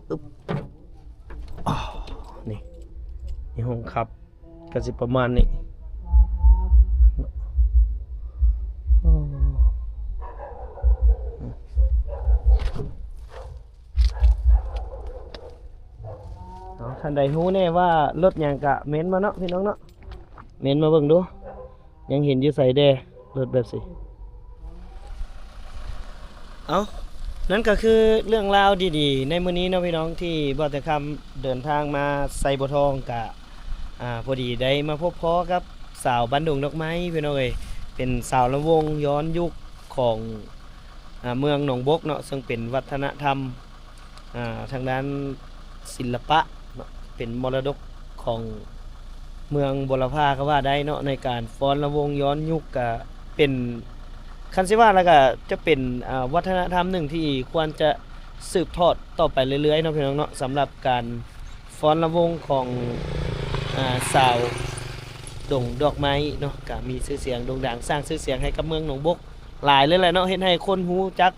ອຶບ ອໍ ນີ້ ນີ້ຫ້ອງຂັບ ກໍຊິປະມານນີ້. ເອົາ ທ່ານໃດຮູ້ແນ່ວ່າລົດຫຍັງກະເມັ້ນມາເນາະ ພີ່ນ້ອງເນາະ ເມັ້ນມາເບິ່ງດູ. ຍັງເຫັນຢູ່ໃສແດ່ ລົດແບບຊີ້? ເອົ້າ ນັ້ນກໍຄືເລື່ອງລາວດີໆໃນມື້ນີ້ເນາະພີ່ນ້ອງ ທີ່ບ່າວແຕງຄຳເດີນທາງມາໄຊບົວທອງ ກະ ອ່າ ພໍດີໄດ້ມາພົບພໍ້ກັບສາວບ້ານດົງດອກໄມ້ພີ່ນ້ອງເອີຍ ເປັນສາວລຳວົງຍ້ອນຍຸກຂອງ ອ່າ ເມືອງໜອງບົກເນາະ ເຊິ່ງເປັນວັດທະນະທຳ ອ່າ ທາງດ້ານສິລະປະເນາະ ເປັນມໍລະດົກຂອງເມືອງບົວລະພາກໍວ່າໄດ້ເນາະ ໃນການຟ້ອນລຳວົງຍ້ອນຍຸກ ກະເປັນ ຄັນຊິວ່າແລ້ວກະຈະເປັນ ອ່າ ວັດທະນະທຳໜຶ່ງທີ່ຄວນຈະສືບທອດຕໍ່ໄປເລື້ອຍໆເນາະ ພີ່ນ້ອງເນາະ ສຳລັບການຟ້ອນລຳວົງຂອງ ອ່າ ສາວດົງດອກໄມ້ເນາະ ກະມີຊື່ສຽງໂດ່ງດັງ ສ້າງຊື່ສຽງໃຫ້ກັບເມືອງໜອງບົກຫຼາຍເລີຍແຫຼະເນາະ ເຮັດໃຫ້ຄົນຮູ້ຈັກ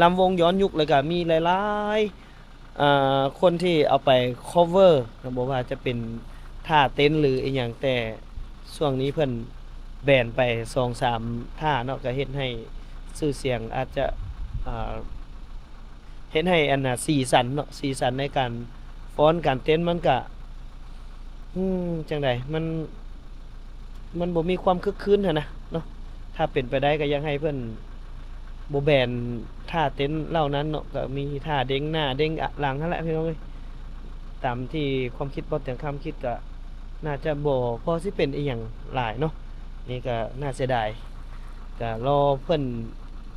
ລຳວົງຍ້ອນຍຸກ ແລ້ວກະມີຫຼາຍໆ ເອີ ຄົນທີ່ເອົາໄປ cover ເນາະ ບໍ່ວ່າຈະເປັນທ່າເຕັ້ນ ຫຼື ອີ່ຫຍັງ ແຕ່ຊ່ວງນີ້ເພິ່ນແບນໄປສອງສາມທ່າເນາະ ກະເຮັດໃຫ້ຊື່ສຽງອາດຈະ ເອີ ເຮັດໃຫ້ອັນນ່າ ສີສັນເນາະ ສີສັນໃນການຟ້ອນການເຕັ້ນ ມັນກະ ອືມ ຈັ່ງໃດ ມັນ ມັນບໍ່ມີຄວາມຄຶກຄື້ນຫັ້ນນະເນາະ. ຖ້າເປັນໄປໄດ້ກໍຢາກໃຫ້ເພິ່ນບໍ່ແບນທ່າເຕັ້ນເຫຼົ່ານັ້ນເນາະ ກໍມີທ່າເດ້ງໜ້າເດ້ງຫຼັງຫັ້ນແຫຼະພີ່ນ້ອງເອີຍ. ຕາມທີ່ຄວາມຄິດບ່າວແຕງຄຳຄິດກໍໜ້າຈະບໍ່ພໍຊິເປັນອີ່ຫຍັງຫຼາຍເນາະ. ນີ້ກໍໜ້າເສຍດາຍ ກໍລໍເພິ່ນ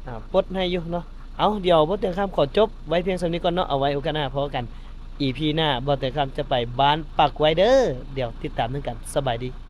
ອ່າ ປົດໃຫ້ຢູ່ເນາະ. ເອົາ ດຽວບ່າວແຕງຄຳຂໍຈົບໄວ້ພຽງສ່ຳນີ້ກ່ອນເນາະ ເອົາໄວ້ໂອກາດໜ້າພໍ້ກັນ ອີພີໜ້າ ບ່າວແຕງຄຳຈະໄປບ້ານປາກໄວເດີ. ດຽວຕິດຕາມນຳກັນ ສະບາຍດີ.